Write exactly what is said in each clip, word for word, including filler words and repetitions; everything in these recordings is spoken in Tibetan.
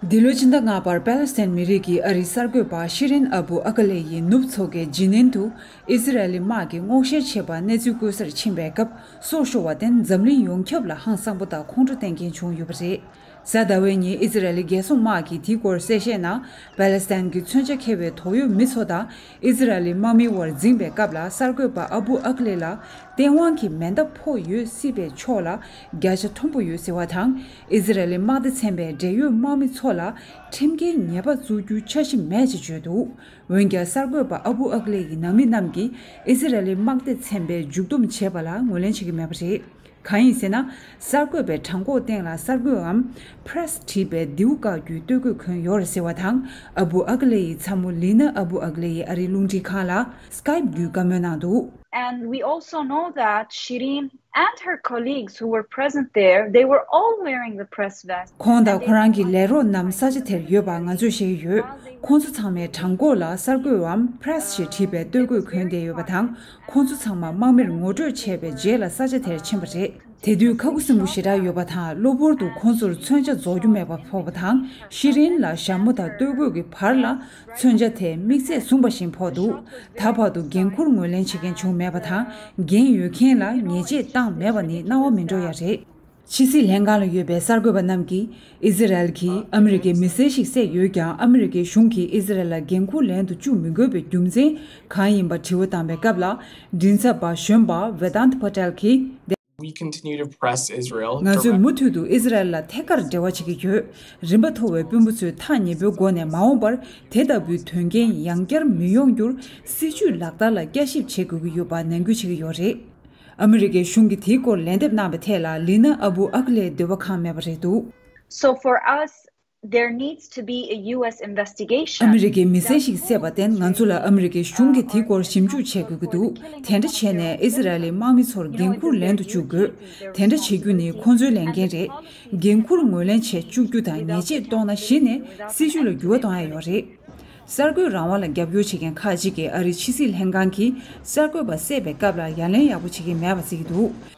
འདི་ལོའི་ཕྱི་ཟླ་ལྔ་པར་པཱ་ལེ་སི་ཐན་མི་རིགས་ཀྱི་ཨ་རིའི་གསར་འགོད་པ་ཤི་རིན་ཨ་བུ་ཨ་ཀ་ལེ་ཡིས་ནུབ་མཚོ་ཁའི་ཇི་ནིན་དུ་ཨི་ཟི་རལ་ལི་དམག་གིས་སྔོག་བཤེར་བྱེད་པར་གནས་ཚུལ་བཀོད་སར་ཕྱིན་པའི་སྐབས་སྲོག་ཤོར་བར་བརྟེན་འཛམ་གླིང་ཡོངས་ཁྱབ་ལ་ཧང་སངས་པོ་དང་ཁོང་ཁྲོ་བསྟན་མཁན་བྱུང་ཡོད་པ་རེད། གཟའ་ཟླ་བའི་ཉིན་ཨི་ཟི་རལ་ལི་རྒྱལ་སྲུང་དམག་གིས་དེའི་སྐོར་གསལ་བཤད་ནང་། པཱ་ལེ་སི་ཐན་གྱི་མཚོན་ཆ་འཁྱེར་བའི་དོགས་ཡོད་མི་ཚོ་དང་ཨི་ཟི་རལ་ལི་དམག་མིའི་དབར་འཛིངས་པའི་སྐབས་ལ་གསར་འགོད་པ་ཨ་བུ་ཨ་ཀ་ལེ་ལ་སྟེས་དབང་གི་མེ་མདའ་ཕོག་ཡོད་སྲིད་པའི་ཕྱོགས་ལ་བརྒྱ་ཆ་མཐོན་པོ་ཡོད་ཟེར་བ་དང་། ཨི་ཟི་རལ་ལི་དམག་སྡེ་ཚན་པས་འབྲེལ་ཡོད་དམག་མི་ཚོ་ལ་ཁྲིམས་འགལ་ཉེས་པ་བཙུགས་རྒྱུའི་འཆར་གཞི་མེད་ཅེས་བརྗོད་འདུག་འོན་ཀྱང་གསར་འགོད་པ་ཨ་བུ་ཨ་ཀ་ལེ་ཡི་ནང་མི་རྣམས་ཀྱིས་ཨི་ཟི་རལ་ལི་དམག་སྡེ་ཚན་པས་མཇུག་བསྡོམས་བྱས་པ་ལ་ངོས་ལེན་བྱེད་ཀྱི་མེད་པ་རེད། གང་ཡིན་ཟེར་ན། གསར་འགོད་པའི་བྲང་ཁོག་སྟེང་ལ་གསར་འགོད་པའམ་Press་བྲིས་པའི་མདེའུ་བཀག་རྒྱུའི་སྟོད་གོས་གོན་ཡོད་རེད་ཟེར་བ་དང་། ཨ་བུ་ཨ་ཀ་ལེ་ཡི་ཚ་མོ་ལི་ན་ཨ་བུ་ཨ་ཀ་ལེ་ཡིས་ཨ་རིའི་རླུང་འཕྲིན་ཁང་ལ་Skype་བརྒྱུད་བཀའ་མོལ་གནང་འདུག And we also know that Shirin and her colleagues who were present there, they were all wearing the press vest. ཁོང་དང་ཁོ་རང་གི་ལས་རོགས་རྣམས་ས་ཆ་དེར་ཡོད་པ་ང་ཚོས་ཤེས་ཀྱི་ཡོད། ཁོང་ཚོ་ཚང་མས་བྲང་ཁོག་ལ་གསར་འགོད་པའམ་Press་ཞེས་བྲིས་པའི་སྟོད་གོས་གོན་བསྡད་ཡོད་པ་དང་། ཁོང་ཚོ་ཚང་མ་དམག་མིར་ངོ་སྤྲོད་བྱས་པའི་རྗེས་ལ་ས་ཆ་དེར་ཕྱིན་པ་རེད། དེ་དུས་ཁ་ཁུ་སིམ་པོ་ཞེ་དྲག་ཡོད་པ་དང་། གློ་བུར་དུ་ཁོང་ཚོར་མཚོན་ཆ་རྫོགས་རྒྱུ་མེད་པ་ཕོག་པ་དང་། ཤི་རིན་ལ་ཞྭ་མོ་དང་སྟོད་གོས་ཀྱི་བར་ལ་མཚོན་ཆ་དེ་དམིགས་བསལ་བཟུང་པ་བཞིན་ཕོག་འདུག་ད་བར་དུ་འགན་འཁུར་ངོས་ལེན་བྱེད་མཁན་བྱུང་མེད་པ་དང་། འགན་ཡོད་མཁན་ལ་ཉེས་ཆད་བཏང་མེད་པ་ནི་སྣང་བ་མི་འགྲོ་ཡ་རེད། ཕྱི་སྲིད་ལྷན་ཁང་ལ་ཡོད་པའི་གསར་འགོད་པ་རྣམས་ཀྱིས་ཨི་ཟི་རལ་གྱིས་ཨ་མི་རི་ཀའི་མི་སེར་ཞིག་བསད་ཡོད་ཀྱང་། ཨ་མི་རི་ཀའི་གཞུང་གིས་ཨི་ཟི་རལ་ལ་འགན་འཁུར་ལེན་དུ་བཅུག་མི་དགོས་པའི་རྒྱུ་མཚན་གང་ཡིན་པ་དྲི་བ་བཏང་པའི་སྐབས་ལ། མགྲིན་ཚབ་པ་གཞོན་པ་Vedant Patel་གྱིས། We continue to press Israel. ང་ཚོས་མུ་མཐུད་དུ་ཨི་ཟི་རལ་ལ་ཐད་ཀར་འབྲེལ་བ་བྱེད་ཀྱི་ཡོད། རིམ་པ་མཐོ་བའི་དཔོན་པོ་ཚོས་ཐག་ཉེ་པོའི་སྒོ་ནས་མ་འོངས་པར་དེ་ལྟ་བུའི་དོན་རྐྱེན་ཡང་བསྐྱར་མི་ཡོང་རྒྱུར་སྲིད་ཇུས་ལག་བསྟར་ལ་བསྐྱར་ཞིབ་བྱེད་དགོས་ཀྱི་ཡོད་པ་ནན་སྐུལ་བྱེད་ཀྱི་ཡོད་རེད། ཨ་མི་རི་ཀའི་གཞུང་གིས་དེའི་སྐོར་ལན་འདེབས་གནང་བའི་ཐད་ལ། ལི་ན་ཨ་བུ་ཨ་ཀ་ལེའི་འདོད་པ་ཁེངས་མེད་པ་རེད་འདུག So for us, there needs to be a U S investigation. ཨ་མི་རི་ཀའི་མི་སེར་ཞིག་བསད་པར་བརྟེན། ང་ཚོ་ལ་ཨ་མི་རི་ཀའི་གཞུང་གིས་དེའི་སྐོར་ཞིབ་འཇུག་བྱེད་དགོས་ཀྱི་འདུག་དེ་འདྲ་བྱས་ནས་ཨི་ཟི་རལ་ལི་དམག་མི་ཚོར་འགན་འཁུར་ལེན་དུ་བཅུག་དགོས། དེ་འདྲ་བྱེད་རྒྱུ་ནི་ཁོང་ཚོའི་ལས་འགན་རེད། འགན་འཁུར་ངོས་ལེན་བྱེད་བཅུག་རྒྱུ་དང་ཉེས་ཆད་གཏོང་ན་གཞི་ནས་སྲིད་ཇུས་ལ་འགྱུར་བ་གཏོང་ཡ་ཡོད་རེད། གསར་འགོད་རང་དབང་ལ་རྒྱབ་སྐྱོར་བྱེད་མཁན་ཁག་ཅིག་གིས་ཨ་རིའི་ཕྱི་སྲིད་ལྷན་ཁང་གིས་གསར་འགོད་པ་བསད་པའི་སྐབས་ལ་ཡ་ལན་ཡག་པོ་བྱེད་ཀྱི་མེད་པ་གཟིགས་ཀྱི་འདུག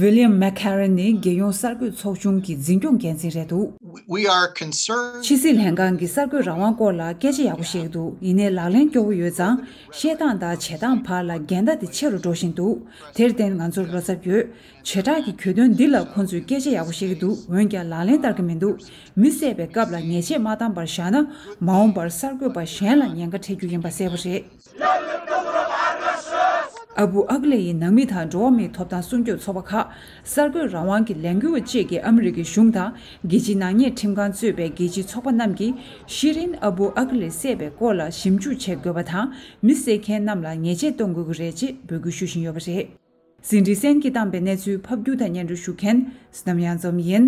William McCarran་ནི་རྒྱལ་ཡོངས་གསར་འགོད་ཚོགས་ཆུང་གི་འཛིན་སྐྱོང་འགན་འཛིན་རེད་འདུག We are concerned. ཕྱི་སྲིད་ལྷན་ཁང་གིས་གསར་འགོད་རང་དབང་སྐོར་ལ་སྐད་ཆ་ཡག་པོ་བཤད་ཀྱི་འདུག་ཡིན་ནའི་ལག་ལེན་སྐྱོ་བོ་ཡོད་ཙང་། བཤད་སྟངས་དང་བྱེད་སྟངས་བར་ལ་འགལ་ཟླ་དེ་ཆེ་རུ་འགྲོ་བཞིན་འདུག་དེར་བརྟེན་ང་ཚོར་བློ་འཚབ་ཡོད། བྱེ་བྲག་གི་གྱོད་དོན་འདི་ལ་ཁོང་ཚོས་སྐད་ཆ་ཡག་པོ་བཤད་ཀྱི་འདུག་འོན་ཀྱང་ལག་ལེན་བསྟར་གྱི་མི་འདུག་མི་བསད་པའི་སྐབས་ལ་ཉེས་ཆད་མ་བཏང་བར་བཞག་ན། མ་འོངས་པར་གསར་འགོད་པ་གཞན་ལ་ཉེན་ཁ་འཕྲད་རྒྱུ་ཡིན་པ་གསལ་པོ་རེད། ཨ་བུ་ཨ་ཀ་ལེ་ཡི་ནང་མི་དང་འགྲོ་བ་མིའི་ཐོབ་ཐང་སྲུང་སྐྱོབ་ཚོགས་པ་ཁག་གསར་འགོད་རང་དབང་གི་ལས་འགུལ་བ་བཅས་ཀྱིས་ཨ་མི་རི་ཀའི་གཞུང་དང་རྒྱལ་སྤྱིའི་ནག་ཉེས་ཁྲིམས་ཁང་གཙོས་པའི་རྒྱལ་སྤྱིའི་ཚོགས་པ་རྣམས་ཀྱིས་ཤི་རིན་ཨ་བུ་ཨ་ཀ་ལེ་བསད་པའི་སྐོར་ལ་ཞིབ་འཇུག་བྱེད་དགོས་པ་དང་། མི་བསད་མཁན་རྣམས་ལ་ཉེས་ཆད་གཏོང་དགོས་ཀྱི་རེད་ཅེས་འབོད་སྐུལ་ཞུ་བཞིན་ཡོད་པ་རེད། ཟིན་བྲིས་གསན་གྱིས་བཏང་པའི་གནས་ཚུལ་ཕབ་སྒྱུར་དང་སྙན་སྒྲོན་ཞུ་མཁན་བསོད་ནམས་གཡང་འཛོམས་ཡིན།